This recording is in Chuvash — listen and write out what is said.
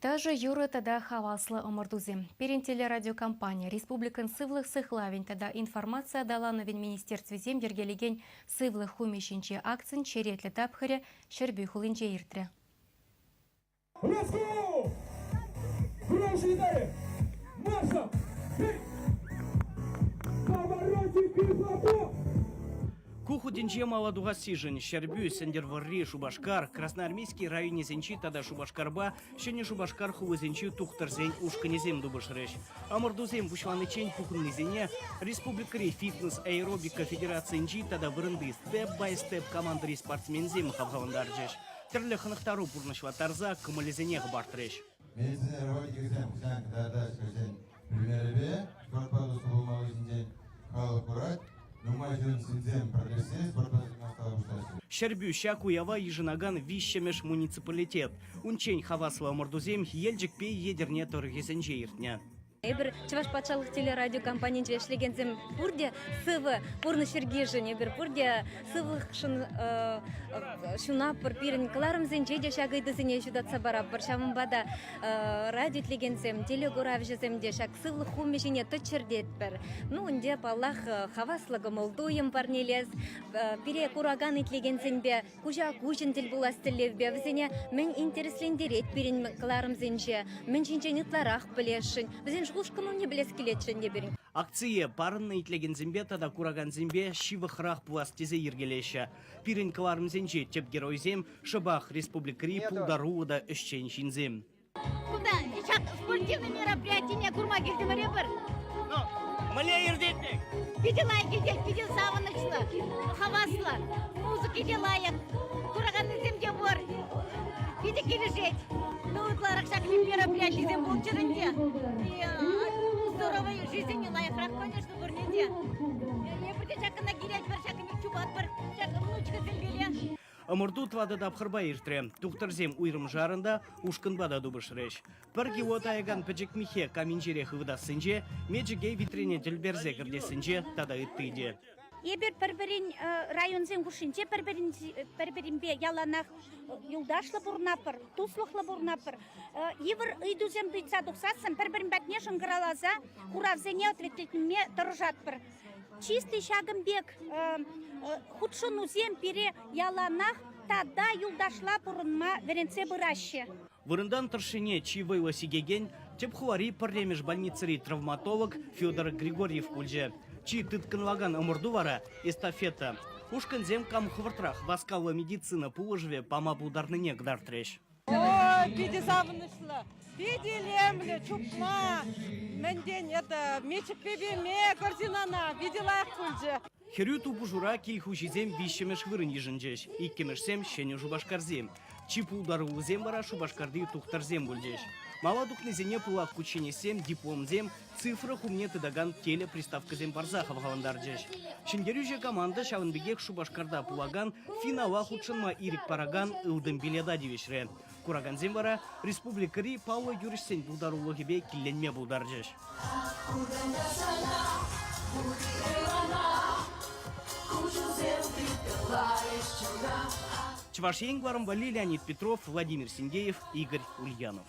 Ташӑ, юрӑ тата хаваслӑ ӑмӑртусем. Пирӗн телерадиокомпани республикӑн сывлӑх сыхлавӗн тата информаци аталанӑвӗн министерствисем йӗркелекен Сывлӑх хумӗ ҫинче акцин черетлӗ тапхӑрӗ Ҫӗрпӳ хулинче иртрӗ. Let's go! Громче гитары! Маршем! Поворотик и хлопок! Ку хутӗнче мала тухассишӗн Ҫӗрпӳ, Сӗнтӗрвӑрри, Шупашкар, Красноармейски районӗсенчи тата Шупашкарпа Ҫӗнӗ Шупашкар хулисенчи тухтӑрсен ушкӑнӗсем тупӑшрӗҫ. Ӑмӑртусем пуҫланиччен пухӑннисене республикӑри фитнес-аэробика федерацийӗнчи тата вырӑнти степ-бай-степ командӑри спортсменсем хавхалантарчӗҫ. Тӗрлӗ хӑнӑхтару пурнӑҫлаттарса кӑмӑлӗсене хӑпартрӗҫ. Медицина работникӗсем хӑҫан кӑтартаҫ хӑйсен примерӗпе спортпа туслӑ пулмалли ҫинчен халӑх курать. Нумай ҫын ҫынсем пӗрлешсе спортпа ҫыхӑнма пуҫлаҫҫӗ. Ҫӗрпӳ ҫак уява йышӑнакан виҫҫӗмӗш муниципалитет. Унччен хаваслӑ ӑмӑртусем Елчӗкпе Етӗрне тӑрӑхӗсенче иртнӗ. Эпир Чӑваш патшалӑх телерадиокомпанинче ӗҫлекенсем пурте сывӑ пурнӑҫ йӗркишӗн, эпир пурте сывлӑхшӑн ҫунатпӑр. Пирӗн кӑларӑмсенче те ҫак ыйтусене ҫутатса паратпӑр. Ҫавӑнпа та радио итлекенсем, телекуравҫӑсем те ҫак сывлӑх хумӗ ҫине тӑччӑр тетпӗр. Ну, ӗнтӗ, паллах, хаваслӑ кӑмӑл-туйӑм парнелес, пире куракан итлекенсемпе куҫа-куҫӑн тӗл пулас тӗллевпе вӗсене мӗн интереслентерет пирӗн кӑларӑмсенче, мӗн ҫинчен ытларах пӗлесшӗн, вӗсен шухӑш-кӑмӑлне пӗлес килетчӗ ӗнтӗ пирӗн. Акцие парӑннӑ итлекенсемпе тата куракансемпе ҫывӑхрах пулас тесе йӗркелеҫҫӗ. Пирӗн кӑларӑмсенчи тӗп геройсем шӑпах республикӑри пултаруллӑ та ӗҫчен ҫынсем. Кунта ҫак спортивный мероприятине курма килтӗмӗр эпир. Ну, мӗнле иртетник? Питӗ лайӑх иртет, питӗ савӑнӑҫлӑ, хаваслӑ. Музыки те лайӑх, кураканнисем те пур. Питӗ килӗшет. Ну, ытларах ҫак мероприятисем пулччӑр ӗнтӗ. И здоровой жизни лайӑхрах, конечно, пурне те. Эпир те ҫакна килетпӗр, ҫакӑн пек чупатпӑр, ҫак внучкӑсемпеле. Ӑмӑрту тӑватӑ тапхӑрпа иртрӗ. Тухтӑрсем уйрӑмшарӑн та, ушкӑнпа та тупӑшрӗҫ. Пӗр кило таякан пӗчӗк миххе каминчерех ывӑтассинче, мечӗке витрене тӗл персе кӗртессинче тата ытти те. Эпир пӗр-пӗрин районсен хушшинче пӗр-пӗринпе яланах юлташлӑ пурӑнатпӑр, туслӑхлӑ пурӑнатпӑр. Йывӑр ыйтусем тытса тухсассӑн пӗр-пӗрин патне шӑнкӑравласа хуравсене ответлетме тӑрӑшатпӑр. Чисти ҫакӑн пек хутшӑнусем пире яланах тата юлташла пурӑнма вӗрентсе пыраҫҫӗ. Вырӑнтан тӑршшӗне чи вӑйлӑ сикекен тӗп хулари пӗрремӗш больницӑри травматолог Федор Григорьев пулчӗ. Чи тыткӑнлакан ӑмӑрту вара эстафета. Ушкӑнсем кам хӑвӑртрах васкавлӑ медицина пулӑшӑвӗ пама пултарнине кӑтартрӗҫ. Ой, питӗ савӑнӑҫлӑ, питӗ илемлӗ чупма. Мӗнтен это мечӗкпе пеме корзинана питӗ лайӑх пулчӗ. Хӗрӳ тупӑшура кил хуҫисем виҫҫӗмӗш вырӑн йышӑнчӗҫ, иккӗмӗшсем Ҫӗнӗ Шупашкарсем. Чи пултаруллисем вара Шупашкарти тухтӑрсем пулчӗҫ. Мала тухнисене пылак кучченеҫсем, дипломсем, цифра хумне тытакан телеприставкӑсем парса хавхалантарчӗҫ. Ҫӗнтерӳҫӗ команда ҫавӑн пекех Шупашкарта пулакан финала хутшӑнма ирӗк паракан ылтӑн билета тивӗҫрӗ. Куракансем вара республикӑри паллӑ юрӑҫсен пултарулӑхӗпе килленме пултарчӗҫ. Чӑваш Ен кӑларӑм валли Леонид Петров, Владимир Синдеев, Игорь Ульянов.